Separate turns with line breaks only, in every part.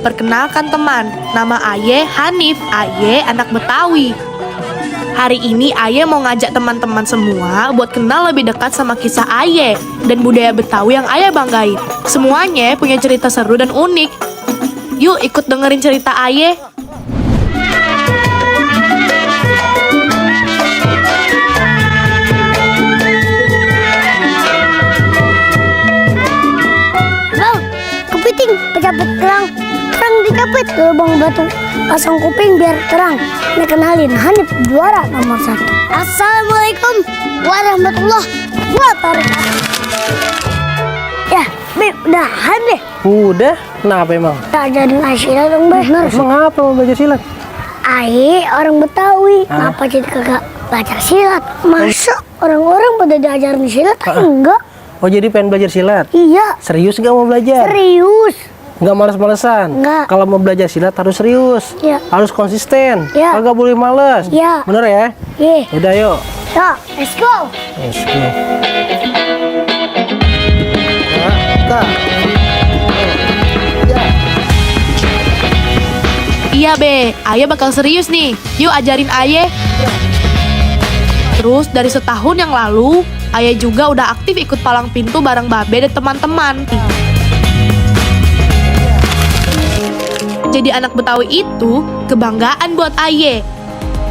Perkenalkan teman, nama Aye Hanif. Aye anak Betawi. Hari ini Aye mau ngajak teman-teman semua buat kenal lebih dekat sama kisah Aye dan budaya Betawi yang Aye banggain. Semuanya punya cerita seru dan unik. Yuk ikut dengerin cerita Aye.
Bang, kepiting pencapit kerang. Kerang dicapit ke lubang batu. Pasang kuping biar terang. Nih kenalin, Hanif juara nomor 1. Assalamualaikum warahmatullahi wabarakatuh. Ya, Beb, udahan deh.
Udah, kenapa emang?
Ajarin Aye silat dong, Beb.
Emang apa mau belajar silat?
Aye orang Betawi. Kenapa jadi kagak belajar silat? Masa orang-orang pada diajarin silat? Enggak.
Oh jadi pengen belajar silat?
Iya,
Serius gak mau belajar?
serius.
Nggak males-malesan?
Nggak.
Kalau mau belajar silat harus serius.
Iya.
Harus konsisten.
Iya.
Kagak boleh males.
Iya.
Bener ya?
Ye,
Udah yuk.
ya, let's go.
Let's go. Kak.
Iya Be, Aye bakal serius nih. Yuk ajarin Aye. Terus dari setahun yang lalu, Aye juga udah aktif ikut palang pintu bareng Babe dan teman-teman. Jadi anak Betawi itu kebanggaan buat Aye.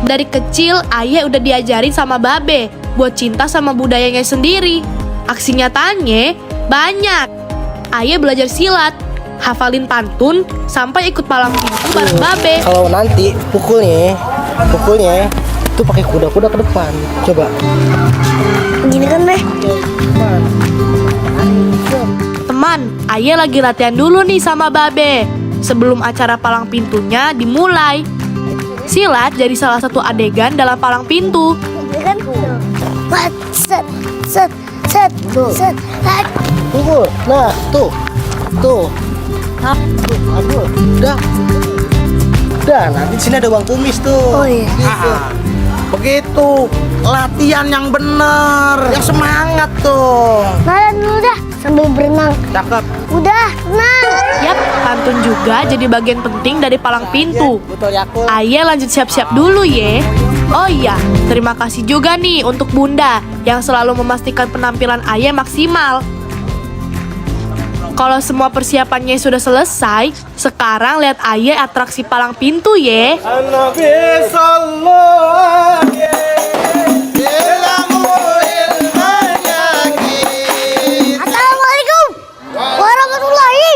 Dari kecil Aye udah diajarin sama Babe buat cinta sama budayanya sendiri. Aksi nyatanya banyak. Aye belajar silat, hafalin pantun, sampai ikut palang pintu bareng Babe.
Kalau nanti pukulnya itu pakai kuda-kuda ke depan. Coba.
Gini kan, Beh?
Teman, Aye lagi latihan dulu nih sama Babe sebelum acara palang pintunya dimulai. Silat jadi salah satu adegan dalam palang pintu.
Gini kan? Wat, set, set, set, set, set.
Pukul. Nah, tuh. Aduh, udah. Nanti di sini ada uang kumis tuh.
Oh iya.
Gitu. Begitu. Latihan yang bener, yang semangat tuh.
Malah dulu dah sambil berenang.
Cakep.
Udah, tenang.
Yap, pantun juga jadi bagian penting dari palang pintu.
Betul Yakul.
Aye lanjut siap-siap dulu ye. Oh iya, terima kasih juga nih untuk Bunda yang selalu memastikan penampilan Aye maksimal. Kalau semua persiapannya sudah selesai, sekarang lihat Aye atraksi palang pintu ye.
Assalamualaikum warahmatullahi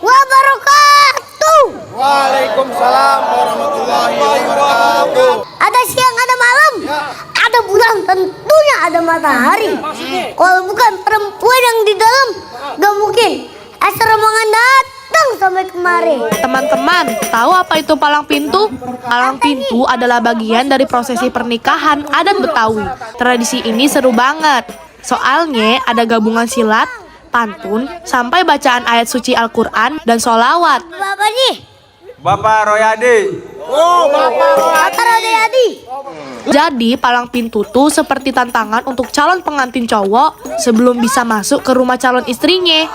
wabarakatuh.
Waalaikumsalam warahmatullahi wabarakatuh.
Ada siang, ada malam, ada bulan, tentunya ada matahari. Kalau bukan perempuan yang di dalam, gak mungkin Esther rombongan datang sampai kemari.
Teman-teman, tahu apa itu palang pintu? Palang pintu adalah bagian dari prosesi pernikahan adat Betawi. Tradisi ini seru banget. Soalnya ada gabungan silat, pantun, sampai bacaan ayat suci Al-Quran dan sholawat.
Bapak nih,
Bapak Royadi.
Bapak Rodeyadi.
Jadi palang pintu tuh seperti tantangan untuk calon pengantin cowok sebelum bisa masuk ke rumah calon istrinya.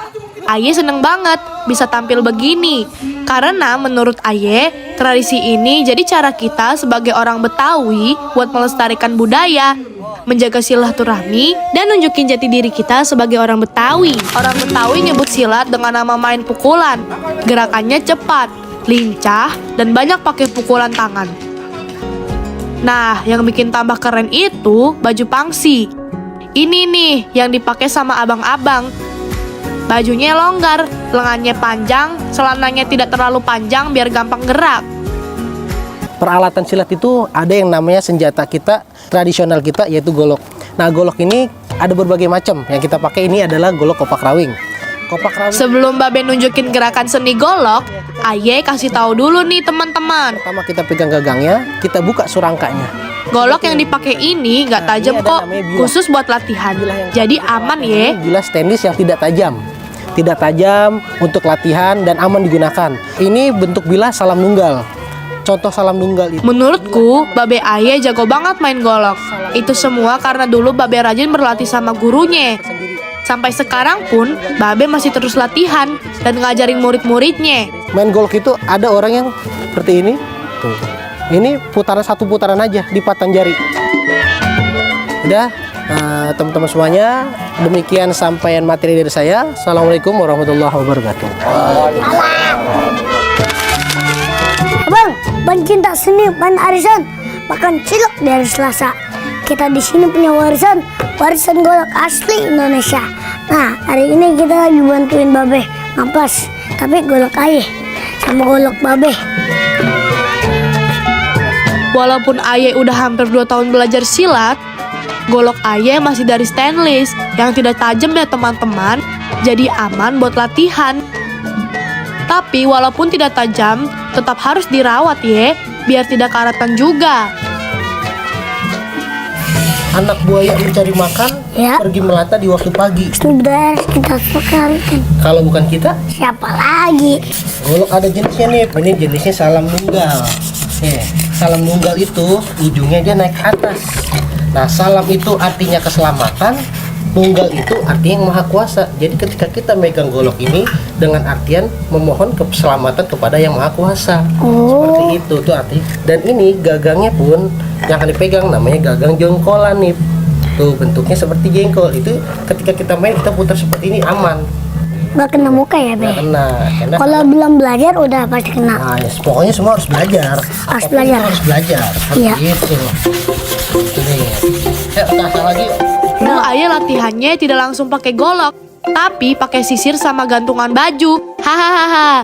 Aye seneng banget bisa tampil begini karena menurut Aye tradisi ini jadi cara kita sebagai orang Betawi buat melestarikan budaya, menjaga silaturahmi dan nunjukin jati diri kita sebagai orang Betawi. Orang Betawi nyebut silat dengan nama main pukulan. Gerakannya cepat, lincah, dan banyak pakai pukulan tangan. Nah, yang bikin tambah keren itu baju pangsi. Ini nih yang dipakai sama abang-abang. Bajunya longgar, lengannya panjang, celananya tidak terlalu panjang biar gampang gerak.
Peralatan silat itu ada yang namanya senjata kita, tradisional kita, yaitu golok. Nah, golok ini ada berbagai macam. Yang kita pakai ini adalah golok kopak rawing. Kopak rawing.
Sebelum Babe nunjukin gerakan seni golok, Aye kasih tahu dulu nih teman-teman.
Pertama kita pegang gagangnya, kita buka surangkanya.
Golok yang dipakai ini nggak tajam
ini ada
kok,
namanya bilah.
khusus buat latihan. Jadi aman ye.
Bilah stainless yang tidak tajam. Tidak tajam untuk latihan dan aman digunakan. Ini bentuk bilah salam nunggal. Contoh salam nunggal itu.
Menurutku, Babe Aye jago banget main golok. Itu semua karena dulu Babe rajin berlatih sama gurunya. Sampai sekarang pun, Babe masih terus latihan dan ngajarin murid-muridnya.
Main golok itu ada orang yang seperti ini. Tuh. Ini satu putaran aja di patan jari. Udah, teman-teman semuanya, demikian sampaian materi dari saya. Assalamualaikum warahmatullahi wabarakatuh.
Abang, pencinta seni pan arisan makan cilok di hari Selasa. Kita di sini punya warisan golok asli Indonesia. Nah, hari ini kita lagi bantuin Babe ngamplas, tapi golok Ayah sama golok Babe.
Walaupun Ayah udah hampir 2 tahun belajar silat, golok Ayah masih dari stainless yang tidak tajam ya teman-teman, jadi aman buat latihan. Tapi walaupun tidak tajam, tetap harus dirawat ya, biar tidak karatan juga.
Anak buaya mencari makan,
Ya.
pergi melata di waktu pagi.
Sudah kita sekali kan.
Kalau bukan kita,
Siapa lagi?
golok ada jenisnya nih. Ini jenisnya salam nunggal. Salam nunggal itu ujungnya dia naik ke atas. Nah, salam itu artinya keselamatan, nunggal itu artinya yang maha kuasa. Jadi ketika kita megang golok ini dengan artian memohon keselamatan kepada yang maha kuasa. Seperti itu tuh arti. Dan ini gagangnya pun yang akan dipegang namanya gagang jengkolan nih. Tuh bentuknya seperti jengkol. Itu ketika kita main kita putar seperti ini aman.
Nggak kena muka ya, Be?
Nggak kena. Karena
Kalau belum belajar udah pasti kena.
nah, ya, pokoknya semua harus belajar.
Harus
Apapun
belajar.
Harus belajar.
Iya.
Gitu. Nih. Kita lagi.
Dulu Ayah latihannya tidak langsung pakai golok, tapi pakai sisir sama gantungan baju. Hahaha.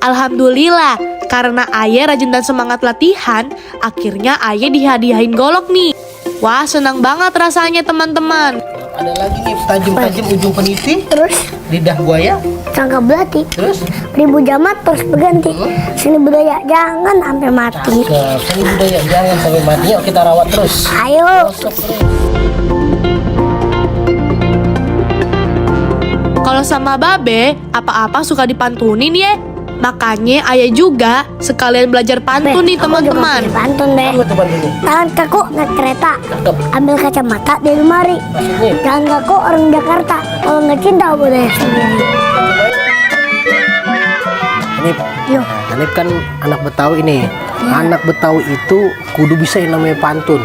Alhamdulillah, karena Ayah rajin dan semangat latihan, akhirnya Ayah dihadiahin golok nih. Wah, senang banget rasanya teman-teman.
Ada lagi nih tajam-tajam ujung peniti,
Terus
lidah buaya,
cangkap belati.
terus
Ribu jamat terus berganti. Seni budaya jangan sampai mati.
seni budaya jangan sampai mati. Yuk kita rawat terus.
Ayo.
Gosok terus.
Kalau sama Babe, apa-apa suka dipantunin ya. Makanya Ayah juga sekalian belajar pantun nih
Aku juga
teman-teman.
punya pantun, Be.
Apa tuh bantunya?
Tangan kaku naik kereta,
Cakep.
ambil kacamata di lemari.
Maksudnya?
Jangan kaku orang Jakarta, kalau nggak cinta budaya sendiri.
Hanif,
Yo.
Hanif kan anak Betawi nih. Anak Betawi itu kudu bisa yang namanya pantun.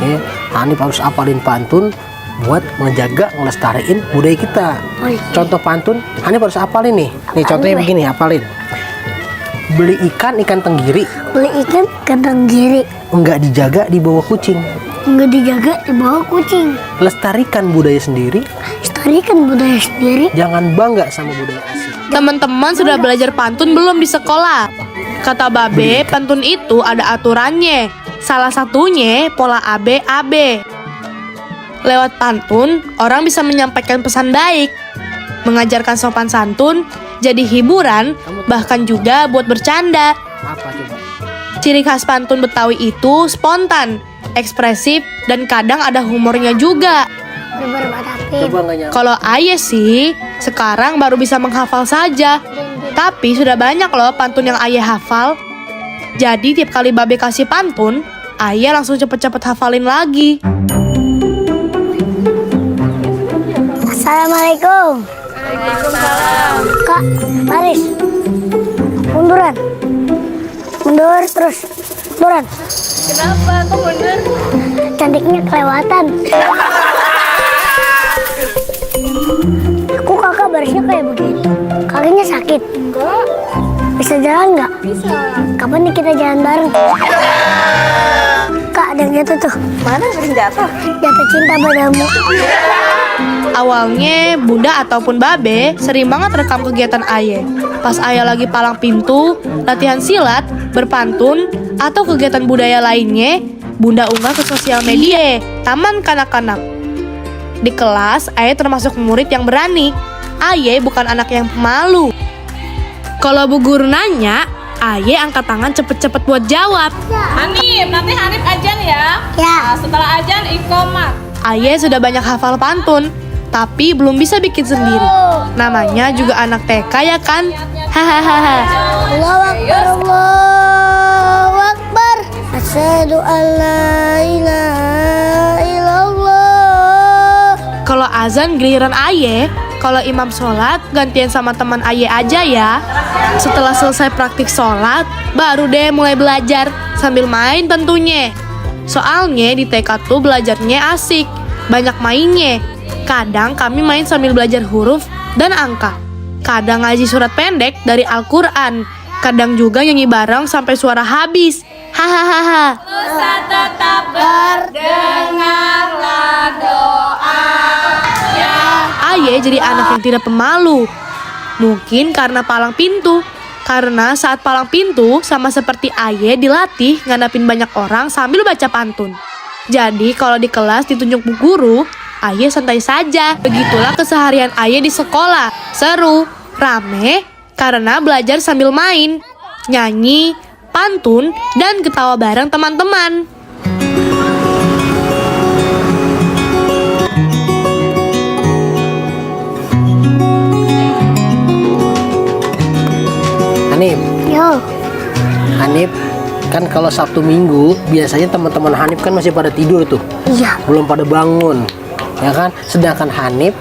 Ya, Hanif harus apalin pantun buat menjaga, ngelestariin budaya kita.
Oh, iya.
Contoh pantun, Hanif harus apalin nih. Nih
Apalin,
contohnya
Be.
begini, apalin. Beli ikan tenggiri,
Beli ikan kandang giri,
enggak dijaga di bawah kucing.
nggak dijaga di bawah kucing.
Lestarikan budaya sendiri,
Lestarikan budaya sendiri.
jangan bangga sama budaya asing.
Teman-teman sudah belajar pantun belum di sekolah? Kata Babe, pantun itu ada aturannya. Salah satunya pola AB-AB. Lewat pantun, orang bisa menyampaikan pesan baik, mengajarkan sopan santun, jadi hiburan, bahkan juga buat bercanda.
Apa coba?
Ciri khas pantun Betawi itu spontan, ekspresif, dan kadang ada humornya juga.
Coba nggak nyampe.
Kalau Ayah sih, sekarang baru bisa menghafal saja. Tapi sudah banyak loh pantun yang Ayah hafal. Jadi tiap kali Babe kasih pantun, Ayah langsung cepet-cepet hafalin lagi.
Assalamualaikum. Waalaikumsalam. Kak, baris. Munduran. Mundur terus. Munduran.
Kenapa kok mundur?
Cantiknya kelewatan. Aku kakak barisnya kayak begitu. Kakinya sakit.
Enggak,
Bisa jalan nggak?
bisa.
Kapan nih kita jalan bareng? Kak, ada yang jatuh tuh.
Mana yang jatuh?
Jatuh cinta padamu.
Awalnya Bunda ataupun Babe sering banget rekam kegiatan Ayah. Pas Ayah lagi palang pintu, latihan silat, berpantun, atau kegiatan budaya lainnya, Bunda unggah ke sosial media, Taman Kanak-Kanak. Di kelas, Ayah termasuk murid yang berani. Ayah bukan anak yang pemalu. Kalau Bu Guru nanya, Ayah angkat tangan cepet-cepet buat jawab.
Hanif, nanti Hanif ajan ya.
Ya.
Nah, setelah ajan iqomah.
Ayah sudah banyak hafal pantun, tapi belum bisa bikin sendiri. Namanya juga anak TK ya kan? Hahaha.
Allahu Akbar, Allahu Akbar. Asyhadu an la ilaha illallah.
Kalau azan giliran Aye. Kalau imam sholat, gantian sama teman Aye aja ya. Setelah selesai praktik sholat, baru deh mulai belajar, sambil main tentunya. Soalnya di TK tuh belajarnya asik, banyak mainnya. Kadang kami main sambil belajar huruf dan angka. Kadang ngaji surat pendek dari Al-Quran. Kadang juga nyanyi bareng sampai suara habis. Hahaha.
Dosa tetap berdengarlah doa.
Aye jadi anak yang tidak pemalu. Mungkin karena palang pintu. Karena saat palang pintu sama seperti Aye dilatih ngadapin banyak orang sambil baca pantun. Jadi kalau di kelas ditunjuk bu guru, Aye santai saja. Begitulah keseharian Aye di sekolah. Seru, rame, karena belajar sambil main, nyanyi, pantun, dan ketawa bareng teman-teman.
Hanif,
Yo,
Hanif, kan kalau Sabtu Minggu biasanya teman-teman Hanif kan masih pada tidur tuh,
iya.
belum pada bangun, ya kan? Sedangkan Hanif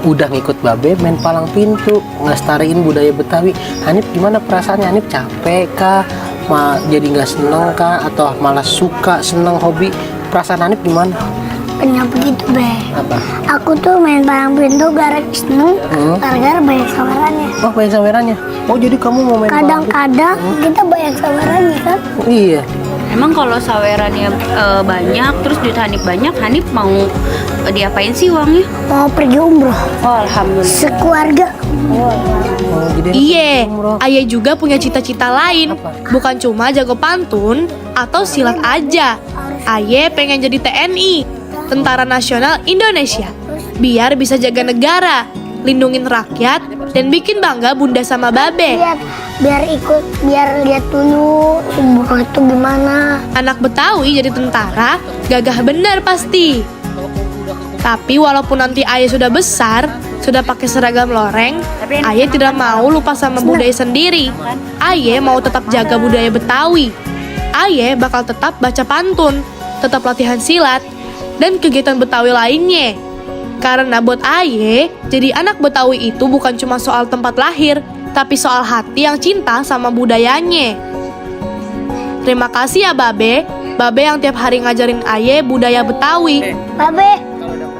udah ngikut Babe main palang pintu, ngelestariin budaya Betawi. Hanif gimana perasaannya? Hanif capek kah? Jadi nggak seneng kah? Atau malah suka, seneng, hobi? Perasaan Hanif gimana?
Kenapa begitu, Be?
Apa?
Aku tuh main palang pintu gara seneng, gara-gara banyak sawerannya.
Oh, banyak sawerannya. Oh, jadi kamu mau main palang pintu?
Kadang-kadang kita banyak sawerannya kan?
Iya.
Emang kalau sawerannya banyak, terus duit Hanif banyak, Hanif mau diapain sih uangnya?
Mau pergi umroh,
Oh, alhamdulillah.
sekeluarga.
Oh, jadi
Iye, Aye juga punya cita-cita lain. Bukan cuma jago pantun atau silat aja. Aye pengen jadi TNI, Tentara Nasional Indonesia. Biar bisa jaga negara, lindungin rakyat, dan bikin bangga bunda sama babe.
Biar lihat dulu umroh itu gimana.
Anak Betawi jadi tentara, gagah bener pasti. Tapi walaupun nanti Aye sudah besar, sudah pakai seragam loreng, Aye tidak mau lupa sama budaya sendiri. Aye mau tetap jaga budaya Betawi. Aye bakal tetap baca pantun, tetap latihan silat, dan kegiatan Betawi lainnya. Karena buat Aye, jadi anak Betawi itu bukan cuma soal tempat lahir, tapi soal hati yang cinta sama budayanya. Terima kasih ya Babe. Babe yang tiap hari ngajarin Aye budaya Betawi.
Babe,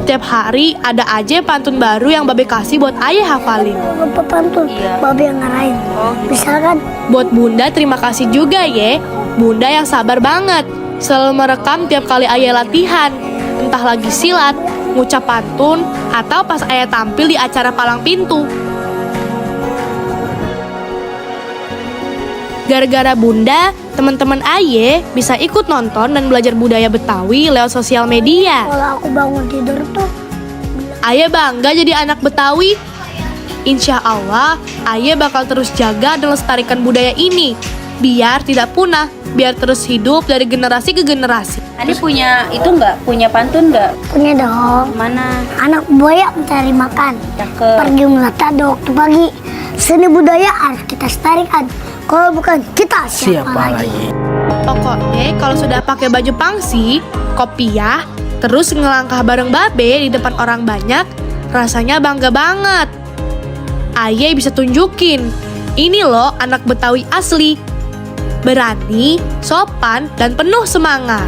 Tiap hari ada aja pantun baru yang Babe kasih buat Aye hafalin.
lupa pantun, Babe yang ngarahin. Misalkan,
Buat Bunda terima kasih juga ye. Bunda yang sabar banget, selalu merekam tiap kali Aye latihan. Entah lagi silat, ngucap pantun, atau pas Aye tampil di acara palang pintu. Gara-gara Bunda, teman-teman Aye bisa ikut nonton dan belajar budaya Betawi lewat sosial media.
kalau aku bangun tidur tuh,
Aye bangga jadi anak Betawi. Insya Allah, Aye bakal terus jaga dan lestarikan budaya ini, biar tidak punah, biar terus hidup dari generasi ke generasi.
Hanif punya itu nggak? Punya pantun nggak?
punya dong.
Mana?
Anak buaya mencari makan,
Cakep.
pergi melata di waktu pagi. Seni budaya harus kita lestarikan. Kalau bukan kita, siapa lagi?
Pokoknya kalau sudah pakai baju pangsi, kopiah, terus ngelangkah bareng Babe di depan orang banyak, rasanya bangga banget. Aye bisa tunjukin, ini loh anak Betawi asli. Berani, sopan, dan penuh semangat.